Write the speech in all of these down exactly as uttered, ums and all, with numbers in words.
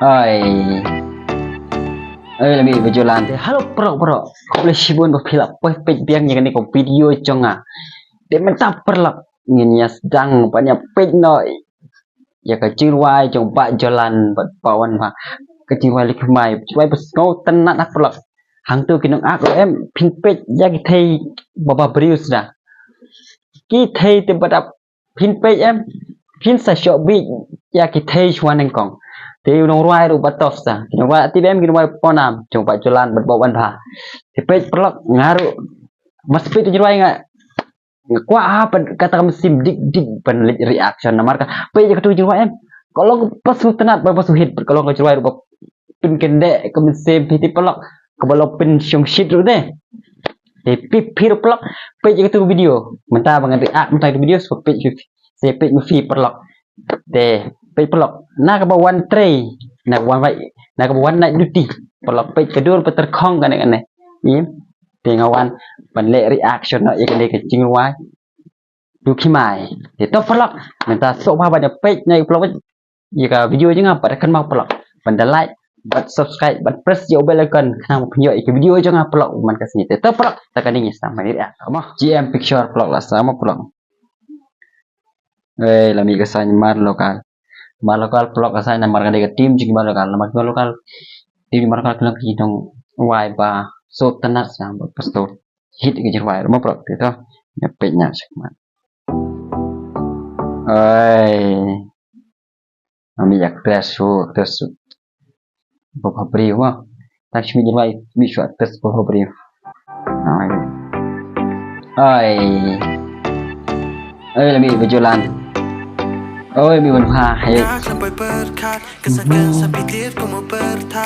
Ai. Ai, lami ba julan te. Hello, paralok, paralok. Khublei shibun ba phi la poi peit biang ïa kane ka video jong nga. Te mynta paralok ngin ïa sdang ban ïa peit noh ïa ka jingrwai jong Bah Jolan bad Bah Wanpha. Ka jingrwai Lukhi Mai, jingrwai ba sngewtynnat ha paralok. Hangto ki nongak ruh em, phin peit ïa ki thei ba bhabriew sda. Ki thei te ba dap phin peit em, phin sa shoh bit ïa ki thei shuwa nyngkong. Te u nongrwai ruh ba tough sa. Ki nongrwai tip em, ki nongrwai pawnam jong Bah Jolan bad Bah Wanpha. Te peit paralok, nga ruh mas peit u jingrwai nga nga kwah ha pat kata ka mynsiem dik dik ban leit reaction namar ka peit ïa katu ka jingrwai em. Ka long ba sngewtynnat bad ba sngewhit, ka long ka jingrwai ruh ba pynkyndeh ka mynsiem phi te paralok, kaba long pynshongshit ruh te. Te phi phi ruh paralok peit ïa katu ka video. Mynta ba ngan react mynta ka video, sa peit ïa phi, sa peit ïa phi paralok. Te peit paralok, na kaba wan trei, na kaba wan wai, na kaba wan night duty. Paralok peit ka dur ba tyrkhong kane kane. Ïa. Te nga wan ban leh reaction noh ïa kane ka jingrwai Lukhi Mai. Te to paralok, mynta sngewbha ban ïa peit noh ïa paralok ïa ka video jong nga, bad kynmaw paralok ban da like bad subscribe bad press ïa u bell icon khnang ba phin ïoh ïa ka video jong nga paralok man ka sngi. Te to paralok, ta kane ngi sdang ban ïa react mo. G M Picture paralok la sdang mo paralok. Eh, la mih ka sign Mar Lokal. Mar Lokal paralok ka sign namar ka dei ka team jong ki Mar Lokal, namar ki Mar Lokal, team jong ki Mar Lokal ki long ki nongwai ba sngewtynnat sa bad ba sngewhit ïa ka jingrwai ruh mo paralok. Te to, ïa peit noh shakhmat. Ai. Ami actress shu, actress shu. Ba bhabriew mo. Tang shu jingrwai, mi shu actress ba bhabriew. Ai. Ai. Ai, la mih ba julan. Oi, mih Wanpha, hai.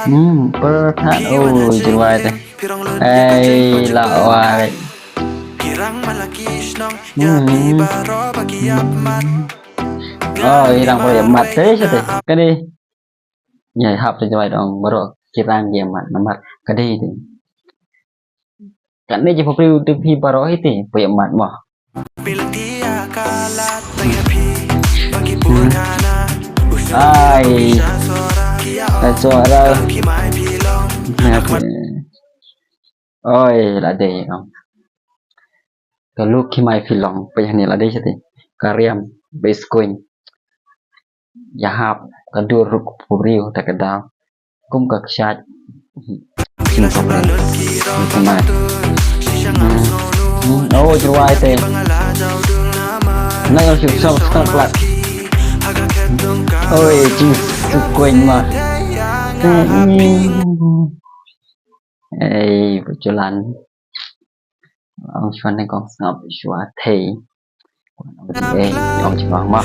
Hmm, pyrthat. Oh, jingrwai te. Ai, la wai. Hmm. Oh, i rang poi mat te sha te. Ka dei. Ïa hap te jawai dong baroh ki rang ïa mat namar ka dei te. Kane ji phi te phi baroh hi te poi mat mo. Ai. Ka suara. Oi, la dei. Ka Lukhi Mai phi long, peit hangne la dei shatei. Ka riam, ba skun. Ïa hap, ka dur ruh ka briew, ta ka daw. Kum ka kshaid. Lukhi Mai. Hmm. Hmm. Oh, jingrwai te. Na ïa shu sub sub lak. Oi, jingskun ma. Hmm. Ei, ba julan. Ong shuwa ne kong sngap shuwa thei. Ei, ong shuwa ma.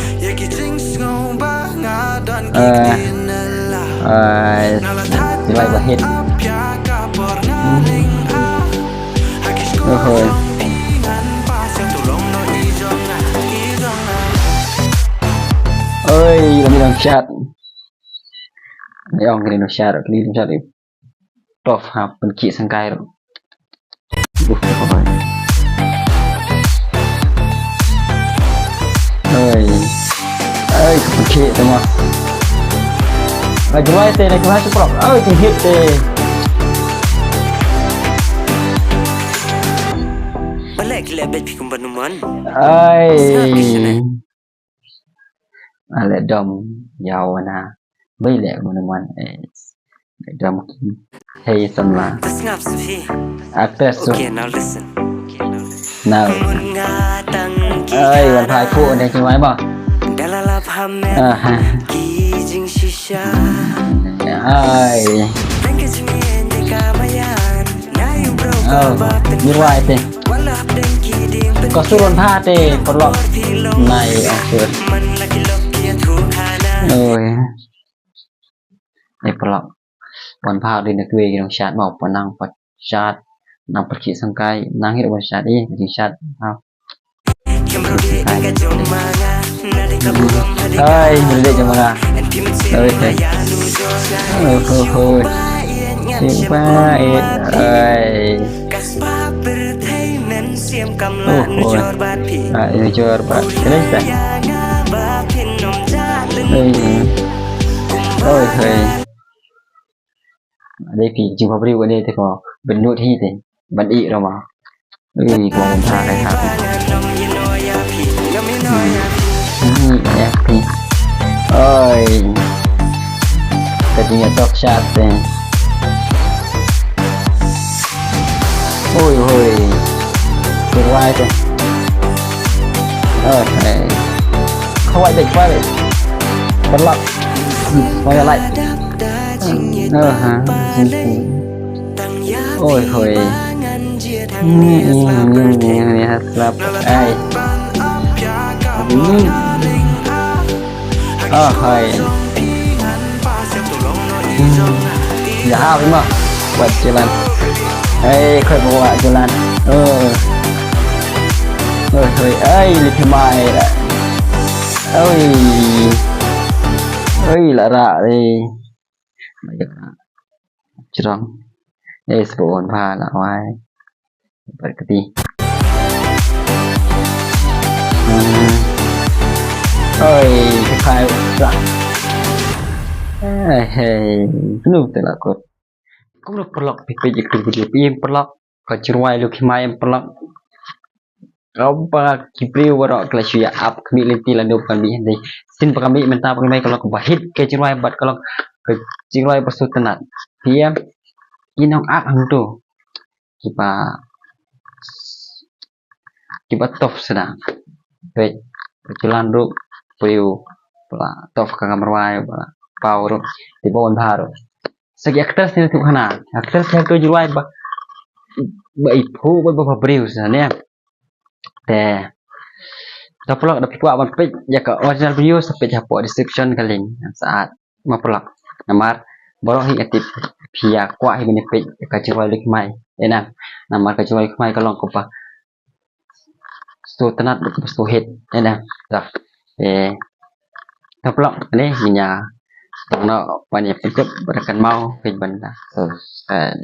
Eh, eh, shuwa ba hit. Hmm. Oh, hoi. Oi, kami dang chat. Ni ong kini dang chat, kini dang chat. Tough ha pynkhih sangkai ruh. Buh, buh, buh. Oi. Oi, ka pynkhih te mo. Ka jroi te, na ka hit prop. Oi, ka hit te. Balek lek bet phi kum ba numan. Oi. Ale dom ïa wana. Bai leh kumno man, eh. Dom ki. Hey, samla. Actress tu. Okay, now listen. Now. Ai, wan thai ko ne ki mai ba. Ah, ha. Ai. Oh, ni wai te. Ka sur wan pha te paralok. Nai, oh, sur. Oi. Ai paralok. Wan pha dei na kawei ki nongshad mo, pa nang pa shad, nang pyrkhih sangkai, nang hi wan shad, eh, ki shad. Ha. Hai, berdek jong ma nga. Oi, hai. Oh, oh, oh. Ai. Oh, oh. Ah, nujor bad. Kena sa. Oi, oi. Oi, oi. Dei phi jubab briew ne te ko benut hi te ban i rama. Ui, ko bun tha kai tha. Hmm. Hmm, ya phi. Oi. Ka jingïatok shat te. Oi, hoi. Kyrwai te. Oi, hei. Khawai dei, khawai dei. Paralok. Khawai lai. Oi, ha. Oi, hoi. Ni, ni, ni, ni, ni, ha, slap. Ai. Ni. Oi, hoi. Hmm. Ya, ha, bima. Wat jalan. Ai, khoi bawa jalan. Oh. Oi, hoi. Ai, liphi mai la. Oi. Oi, la ra, ai. Jrong. Eh, sbon pha la wai. Berkati. Hmm. Oi, kai sa. Eh, hey, kunu te la kot. Kunu paralok phi peit ïa ka video phi ïa paralok. Ka jingrwai Lucky Mai paralok. Kaba ki briew baroh ki la shu ïa ap khmih lynti la dep khmih hynrei shisien ba khmih mynta ba khmih ka long kaba hit ka jingrwai bad ka long ka jingrwai ba sngewtynnat. Phi ïa ki nongak hangto kiba kiba tough shisha. Peit, ba Julan ruh briew ba la tough ka kam rwai ba la paw ruh, te ba wan bha ruh. Sa ki actress ne tu khana. Actress ne tu jingrwai ba, ba i phu ba, ba, ba briew sa ne. Te. Te paralok da phi kwah ban peit ïa ka original video sa peit hapoh description ka link. Sa add ma paralok. Namar baroh hi ka tip phi ïa kwah hi ban peit ïa ka jingrwai Lucky Mai. Eh na. Namar ka jingrwai Lucky Mai ka long kaba sngewtynnat bad kaba sngewhit. Eh na. Te. Te paralok ne ngin ïa tang noh ban ïa pynkup bad kynmaw peit ban da. Subscribe.